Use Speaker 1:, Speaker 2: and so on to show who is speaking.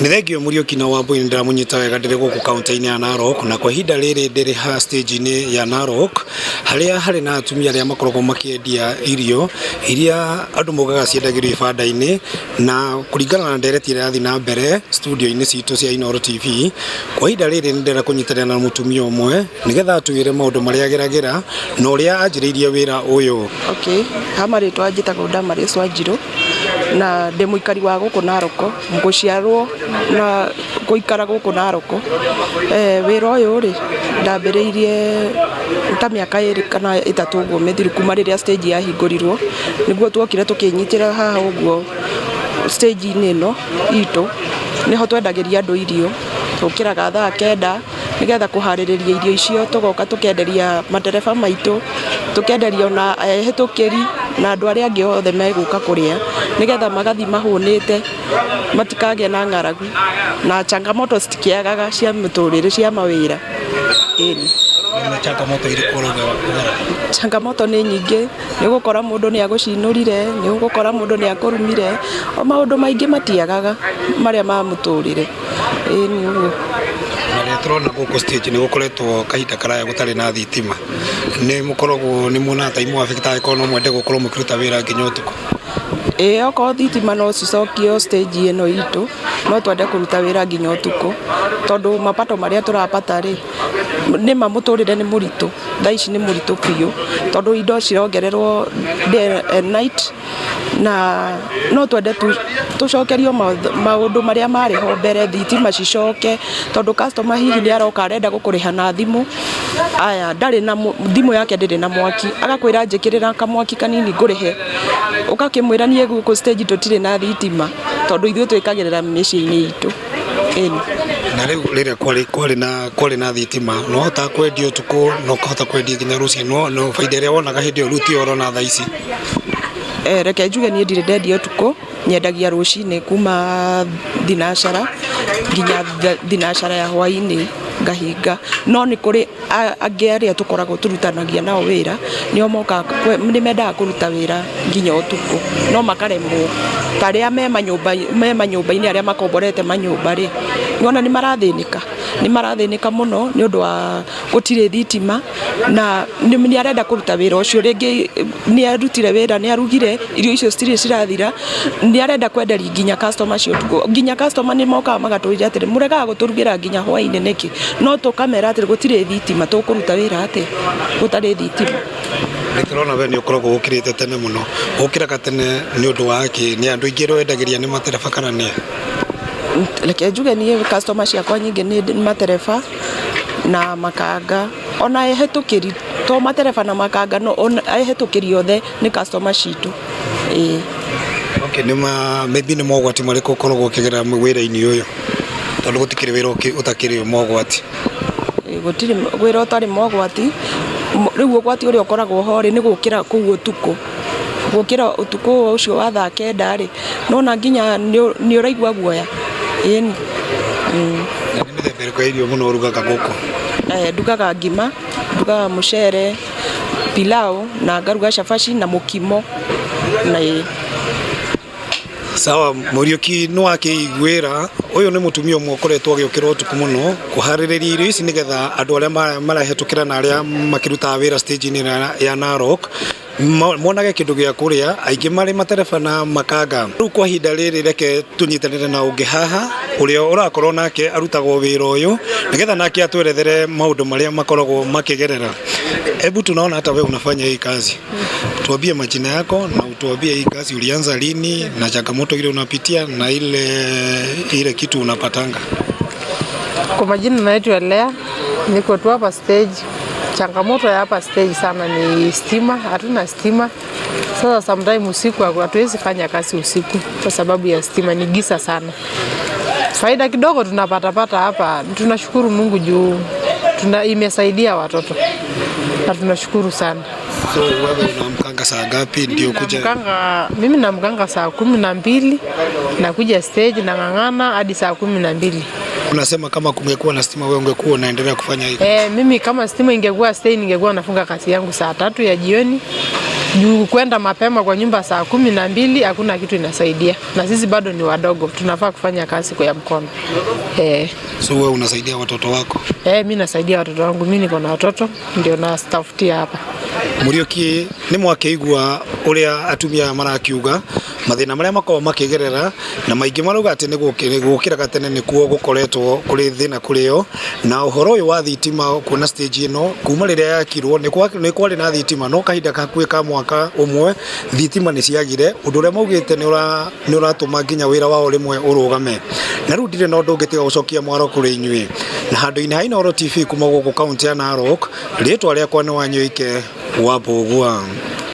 Speaker 1: Nĩ thengio Mũriũki na Wambui, nĩ ndĩramũnyita wega. Ndĩrĩ gũkũ kaunti-inĩ ya Narok na kwa ihinda rĩrĩ ndĩrĩ ha stage-inĩ ya Narok harĩa harĩ na atumia arĩa makoragwo makĩendia irio iria andũ maugaga ciendagĩrio ibanda-inĩ. Na kũringana na ndereti ĩrĩa ĩrathiĩ na mbere studio-inĩ citũ cia Inooro TV, kwa ihinda rĩrĩ nĩ ndĩrenda kũnyitanĩra na mũtumia ũmwe nĩgetha atwĩre maũndũ marĩa ageragĩra na ũrĩa anjĩrĩirie wĩra ũyũ.
Speaker 2: Okay, ha marĩtwa njĩtagwo Damaris Wanjirũ na ndĩ mũikari wa gũkũ Narok, gũciarwo na gũikara gũkũ Narok. Wĩra ũyũ rĩ, ndambĩrĩirie ta mĩaka 2 kana 3 ũguo mĩthiru kuma rĩrĩa stage yahingũrirwo, nĩguo tuokire tũkĩnyitĩra haha ũguo stage-inĩ ĩno itũ, nĩho twendagĩria andũ irio. Tũkĩraga thaa 9 nĩgetha kũharĩrĩria irio icio, tũgoka tũkenderia matereba maitũ, tũkenderia ona ehĩtũkĩri na andũ arĩa angĩ othe megũka kũrĩa, nĩgetha magathiĩ mahũnĩte, matikagĩe na ng'aragu, na changamoto citikĩagaga cia mũtũrĩre, cia mawĩra, ĩni.
Speaker 1: Nĩ changamoto irĩkũ ũrauga ũgeragĩra?
Speaker 2: Changamoto nĩ nyingĩ, nĩ ũgũkora mũndũ nĩ agũcinũrire, nĩ ũgũkora mũndũ nĩ akũrumire, o maũndũ maingĩ matiagaga marĩa ma mũtũrĩre, ĩni ũguo.
Speaker 1: Na rĩrĩa tũrona gũkũ stage nĩ gũkoretwo kahinda karaya gũtarĩ na thitima, nĩ mũkoragwo nĩ muonaga ta imũ affect angĩkorwo no mwende gũkorwo mũkĩruta wĩra nginya ũtukũ?
Speaker 2: Ĩĩ, okorwo thitima no cicokio stage ĩno itũ, no twende kũruta wĩra nginya ũtukũ, tondũ mapato marĩa tũrapata rĩ, nĩma mũtũrĩre nĩ mũritũ, thaa ici nĩ mũritũ biũ, tondũ indo cirongererwo day and night, na no twende tũcokerio maũndũ marĩa marĩ ho mbere, thitima cicoke, tondũ customer hihi nĩ aroka arenda gũkũrĩha na thimũ, aya ndarĩ na thimũ yake ndĩrĩ na mwaki, agakwĩra njĩkĩrĩra kamwaki kanini ngũrĩhe, ũgakĩmwĩra niĩ gũkũ stage tũtirĩ na thitima, tondũ ithuĩ twĩkagĩrĩra mĩciĩ-inĩ itũ, ĩni.
Speaker 1: Na rĩu rĩrĩa kwarĩ na thitima, no hotaga kwendia ũtukũ na ũkahota kwendia nginya rũcinĩ, no baida ĩrĩa wonaga hĩndĩ ĩyo rĩu tiyo ũrona thaa ici?
Speaker 2: Reke njuge niĩ ndirĩ ndendia ũtukũ, nyendagia rũcinĩ kuma thinacara nginya thinacara ya hwainĩ ngahinga. No nĩ kũrĩ angĩ arĩa tũkoragwo tũrutanagia nao wĩra, nĩo mokaga, nĩ mendaga kũruta wĩra nginya ũtukũ no makaremwo. Ta arĩa me manyũmba-inĩ, arĩa makomborete manyũmba rĩ, nĩwona nĩ marathĩnĩka, nĩ marathĩnĩka mũno nĩ ũndũ wa gũtirĩ thitima, na nĩ arenda kũruta wĩra ũcio, rĩngĩ nĩ arutire wĩra, nĩ arugire irio icio citirĩ cirathira, nĩ arenda kwenderia nginya customer acio ũtukũ. Nginya customer nĩ mokaga magatũria atĩrĩ, mũregaga gũtũrugĩra nginya hwainĩ nĩkĩ? No tũkamera atĩrĩ, gũtirĩ thitima, tũkũruta wĩra atĩa gũtarĩ thitima?
Speaker 1: Nĩ tũrona we nĩ ũkoragwo ũkĩrĩte tene mũno. Ũkĩraga tene nĩ ũndũ wa kĩ? Nĩ andũ aingĩ arĩa wendagĩria nĩ matereba kana nĩa?
Speaker 2: Reke njuge niĩ customer ciakwa nyingĩ nĩ matereba na makanga, ona ehĩtũkĩri, to matereba na makanga, no ehĩtũkĩri othe nĩ customer citũ, ĩĩ.
Speaker 1: Okay, nĩ ma maybe nĩ mogwati marĩkũ ũkoragwo ũkĩgerera wĩra-inĩ ũyũ? Tondũ gũtikĩrĩ wĩra ũtakĩrĩ mogwati.
Speaker 2: Gũtirĩ wĩra ũtarĩ mogwati. Rĩu ũgwati ũrĩa ũkoragwo ho rĩ, nĩ gũkĩra kũu ũtukũ, gũkĩra ũtukũ ũcio wa thaa 9 rĩ, nĩwona nginya nĩ ũraigua guoya, ĩni.
Speaker 1: Na nĩ mĩthemba ĩrĩkũ ya irio mũno ũrugaga gũkũ?
Speaker 2: Ndugaga ngima, ndugaga mũcere, pilau na ngaruga cabaci na mũkimo na ĩĩ.
Speaker 1: Sawa, Mũriũki, nĩ wakĩiguĩra ũyũ nĩ mũtumia ũmwe ũkoretwo agĩũkĩra ũtukũ mũno kũharĩrĩria irio ici nĩgetha andũ arĩa marahĩtũkĩra na arĩa makĩrutaga wĩra stage-inĩ ya Narok monage kĩndũ gĩa kũrĩa, aingĩ marĩ matereba na makanga. Rĩu kwa ihinda rĩrĩ reke tũnyitanĩre na ũngĩ haha ũrĩa ũrakorwo nake arutagwo wĩra ũyũ nĩgetha nake atwerethere maũndũ marĩa makoragwo makĩgerera. Hebu tunaona hata wewe unafanya hii kazi, tuambie majina yako na utuambie hii kazi ulianza lini na changamoto ile unapitia na ile kitu unapatanga.
Speaker 3: Kwa majina naitwa Lea, niko tu hapa stage. Changamoto ya hapa stage sana ni stima, hatuna stima. Sasa sometime usiku hatuwezi fanya kazi usiku kwa sababu ya stima, ni giza sana. Faida kidogo tunapatapata hapa, tunashukuru Mungu juu imesaidia watoto na tunashukuru sana.
Speaker 1: So wewe unaamkanga saa ngapi ndio kuja?
Speaker 3: Mimi naamkanga saa 12, nakuja stage, nang'ang'ana hadi saa 12.
Speaker 1: Unasema kama kungekuwa na stima, wewe ungekuwa unaendelea kufanya hivi?
Speaker 3: Mimi kama stima ingekuwa stay, ningekuwa nafunga kazi yangu saa 3 ya jioni. Juu kwenda mapema kwa nyumba saa 12 hakuna kitu inasaidia, na sisi bado ni wadogo, tunafaa kufanya kazi kwa ya mkono eh.
Speaker 1: So wewe unasaidia watoto wako?
Speaker 3: Eh, mi nasaidia watoto wangu, mi niko na watoto ndio nastafutia hapa.
Speaker 1: Muriuki nĩ mwakĩigua ũrĩa atumia aya marakiuga mathĩna marĩa makoragwo makĩgerera na maingĩ marauga atĩ nĩ gũkĩraga tene nĩkuo gũkoretwo kũrĩ thĩna kũrĩ o na ũhoro ũyũ wa thitima kuona stage ĩno kuma rĩrĩa yakirwo nĩ kwarĩ na thitima no kahinda hakuhĩ ka mwaka ũmwe thitima nĩ ciagire ũndũ ũrĩa maugĩte nĩ ũratũma nginya wĩra wao rĩmwe ũrũgame na rĩu ndirĩ na ũndũ ũngĩ tiga gũcokia mwaro kũrĩ inyuĩ na handũ-inĩ ha Inooro TV kuma gũkũ kaunti ya Narok rĩtwa rĩakwa nĩ Wanyoike wa Mbũgua.